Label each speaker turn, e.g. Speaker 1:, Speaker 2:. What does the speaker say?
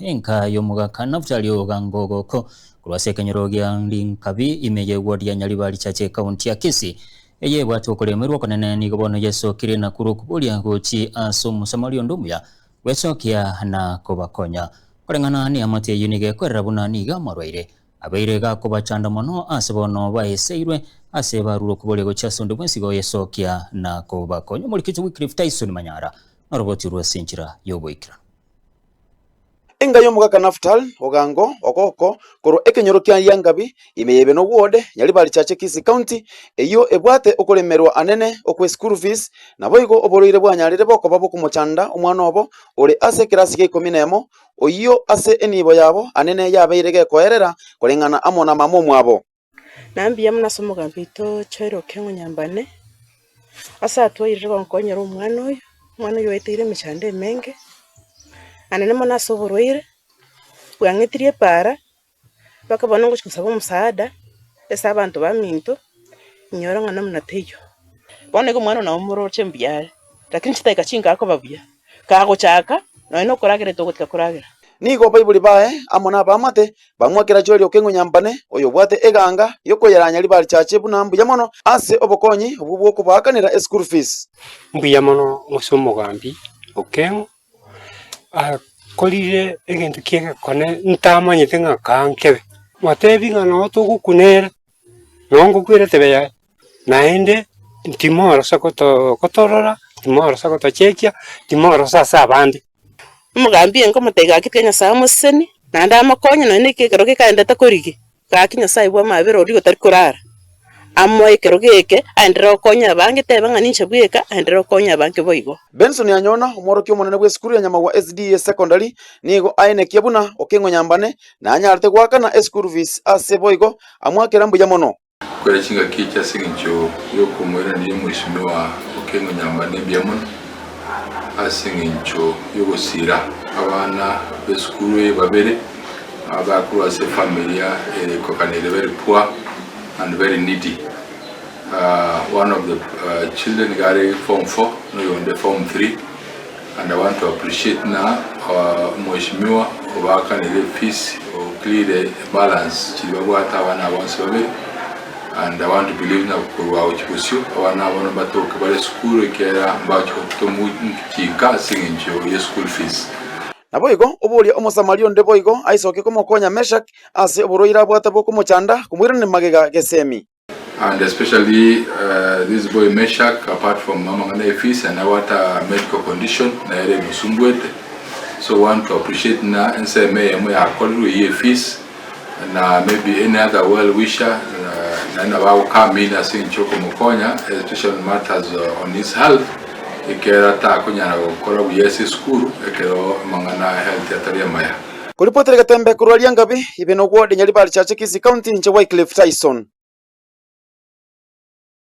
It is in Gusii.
Speaker 1: Enka y'omogaka Naftali Ogango Ogoko korwa ase ekenyoro gia Rinkabi ime y'eward ya Nyaribari Church ekaunti ya Kisii eye ebwate okoremerwa okonene nigo bono yesokire na korwa okoboria gochi ase omosamaria onde omuya gwesokia na kobakonya. Koreng'ana neamate eyio nigo ekwerera buna nigo amarwaire Abeire gakobachanda mono ase bono baeseirwe ase barure okoboria gochia ase onde bwensi goyesokia na kobakonya. Omorikiti Wycliffe Tyson Manyara noroboti rwe ase enchera y'oboikeranu.
Speaker 2: Enga y'omogaka Naftal, Ogango, Ogoko, korwa ekenyoro kia Riangabi, ime y'Ebeno Ward, Nyaribari Chache Kisii County, eyio ebwate okoremerwa anene okwe school fees, naboigo oborwaire bwanyarire bokoba bokomochanda omwana obo ore ase ekerasi gia ikomi nemo, Oyio ase enibo yabo anene yabeire gekoerera koreng'ana amo na mama omwabo.
Speaker 3: Na mbuya mono ase omogambi oito Joel Okengo Nyambane, ase atwairire gonkonyera omwana oyo, omwana oyo oeteire emechando emenge, anene mono ase oborwaire, bwang'etirie epaara, Mpaka bono ngochia gosaba omosaada ase abanto baminto, inyore ng'a namna teiyo. Bono iga omwana nabo moroche mbuya are, lakini chidakika chinke akoba buya, kagochaka nonye na okoragera togotiga koragera.
Speaker 2: Nigo baibori baye amo nabaamate bamwakera Joeli okeng'unyambane, oyobwate eganga y'okoyeranya ribarichache buna mbuya mono ase obokonyi obwo bw'okobaakanera eschool fees.
Speaker 4: Mbuya mono ase omogambi Okeng'u Akorire egento ki'egekone ntamanyete ng'a kaa nkebe. Motebie ng'a noo togokuna ere, noo ngokwera etebe yaye, naende timorosa goto gotorora, timorosa gotochekia, timorosa ase abande.
Speaker 3: Omogambi enka omotebia gaki tiga Nyasae amosesenie, naende amokonye nonye na ekero gekaendete korigia. Gaki Nyasae bw'amabera oria otari korara, amoe ekerogo eke, aenderere gokonya abange, teba ng'a ninche bweka, aenderere gokonya abange boigo.
Speaker 2: Benson Anyona, omworokia omonene bw'esukuru ya Nyamagwa SDA Secondary, nigo aenekia buna Okeng'o Nyambane nanyarete goakana eschool fees ase boigo amwakera mbuya mono.
Speaker 5: Kore chingaki echi ase engencho y'okomoiraneria omwesimwa Okeng'o Nyambane mbuya mono ase engencho y'ogosiira abana b'esukuru eye babere abakorwa ase efamilia ere kokanire very poor and very needy. One of the children iga are form four na oyonde form three and I want to appreciate ng'a omweshimiwa obaakanire efees ocleare ebalance chiria babwate abana aba bonsi babere and I want to believe ng'a korwa gochia bosio abana aba bono mbatoke bare esukuru ekiagera mbagochia gotomwa chinka ase eng'encho ye school fees.
Speaker 2: Naboigo oboria Omosamaria onde boigo aisoke komokonya Meshaki ase oborwaire abwate bw'okomochanda, komoirania magega gesemi.
Speaker 5: And especially this boy Meshack apart from amang'ana ye fees and abwate a medical condition nere emusumbuete so want to appreciate ng'a ensemo eyemo yakorirwe eyio ye fees na maybe any other well wisher naende nabo ago come in ase eng'encho yokomokonya especially on matters on his health ekiagera takonyara gokora buya ase esukuru ekero amang'ana a health atari amaya.
Speaker 2: Koripotera egetembe korwa Riangabi, Ibe nogwo Dinyaribari Chache Kisii County, inche Wycliffe Tyson.